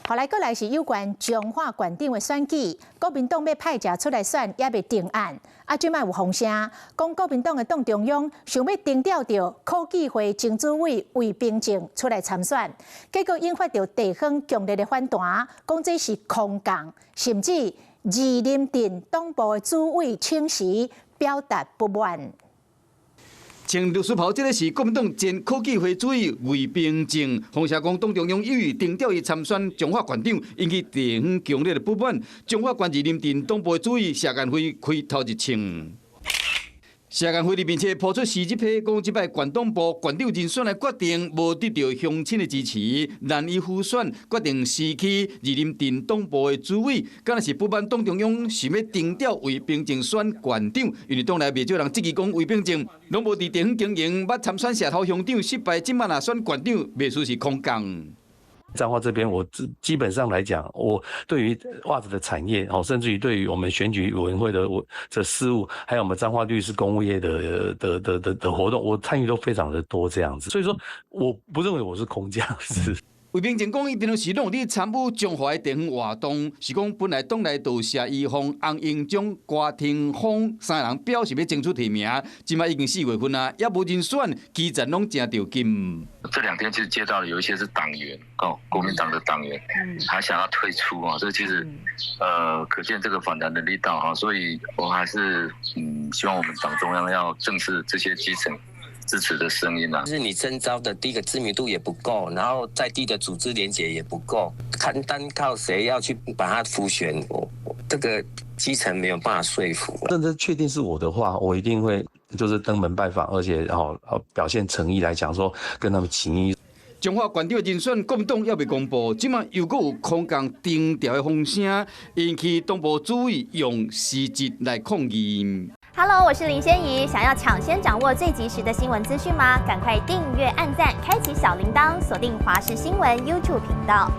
後來閣來是有關彰化縣長的選舉，國民黨欲派者出來選，猶未定案。啊，這擺有風聲，講國民黨的黨中央想欲徵調著考紀會前主委魏冰正出來參選，結果引發著地方強烈的反彈，講這是空降，甚至二林鎮黨部的主委請辭表達不滿。穿律師袍，這个是國民黨前考紀會主委魏冰正，風聲講黨中央有意徵調伊參選彰化縣長，引起地方強烈的不滿。彰化縣二林鎮黨部主委謝建輝開頭一槍。謝建輝佇面冊拋出辭職批，講這擺縣黨部縣長人選的決定無得著鄉親的支持，難以輔選，決定辭去二林鎮黨部的主委，敢若是不滿黨中央想欲徵調魏冰正選縣長，因為黨內袂少人質疑講魏冰正攏無佇地方經營，捌參選社頭鄉長失敗，這擺若選縣長，袂輸是空降。彰化這邊，我基本上來講，我對於襪子的產業，哦，甚至於對於我們選舉委員會的我這事務，還有我們彰化律師公務業的活動，我參與都非常的多，這樣子。所以說，我不認為我是空降。是。魏冰正講，伊平常時攏有佇參與彰化的地方活動，是講本來黨內就謝宜鳳、洪英章、郭廷峰三个人表示欲爭取提名，這擺已經4月份啊，猶無人選，基層攏誠著急。這兩天其實接到了有一些是黨員哦，國民黨的黨員，還想要退出啊，這其實，可見這個反彈的力道哈，所以我還是希望我們黨中央要正視這些基層支持的聲音啊。就是你徵召的第一個知名度也不夠，然後在地的組織連結也不夠，看單靠誰要去把它輔選，我這個基層沒有辦法說服。真的確定是我的話，我一定會就是登門拜訪，而且然後表現誠意來講，說跟他們情誼。彰化縣長的人選，國民黨猶未公布，這擺又閣有空降徵調的風聲，引起黨部主委用辭職來抗議。 Hello，我是林仙怡，想要搶先掌握最及時的新聞資訊嗎？趕快訂閱、按讚、開啟小鈴鐺，鎖定華視新聞 YouTube 頻道。